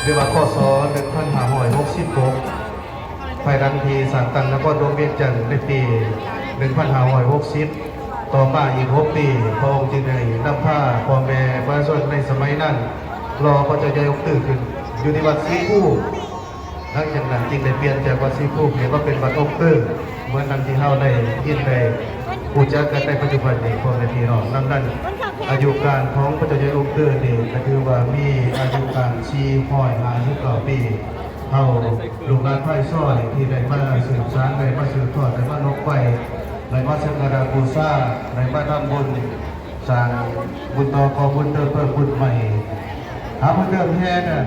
ຫຼືວ່າ ຄສ ໜຶ່ງພັນຫ້າຮ້ອຍຫົກສິບຫົກ ພາຍຫຼັງທີ່ສ້າງຕັ້ງນະຄອນຫຼວງວຽງຈັນໃນປີໜຶ່ງພັນຫ້າຮ້ອຍຫົກສິບ ຕໍ່ມາອີກຫົກປີ ພະອົງຈຶ່ງໄດ້ນຳພາພໍ່ແມ່ປະຊາຊົນໃນສະໄໝນັ້ນ ຫຼໍ່ພະເຈົ້າໃຫຍ່ອົງຕື້ຂຶ້ນຢູ່ທີ່ວັດສີພູ. ຫຼັງຈາກນັ້ນຈຶ່ງໄດ້ປ່ຽນຈາກວັດສີພູໃຫ້ມາເປັນວັດອົງຕື້ ເໝືອນດັ່ງທີ່ເຮົາໄດ້ຍິນໄດ້ຮູ້ຈັກກັນໃນປັດຈຸບັນນີ້ ພໍ່ແມ່ພີ່ນ້ອງ. ນຳນັ້ນ ອາຍຸການຂອງພະເຈົ້າໃຫຍ່ອົງຕື້ນີ້ ກໍຖືວ່າມີອາຍຸການສີ່ຮ້ອຍຫ້າສິບເກົ້າປີ. ເຮົາລູກຫຼານພາຍຊອຍທີ່ໄດ້ມາສືບສານ ໄດ້ມາສືບທອດ ໄດ້ມານົບໄຫວ້ ໄດ້ມາສັກກາລະບູຊາ ໄດ້ມາທຳບຸນ ສ້າງບຸນຕໍ່ ກໍ່ບຸນເຕີມເພີ່ມບຸນໃໝ່ ຫາບຸນເຕີມແຮ່ນະ.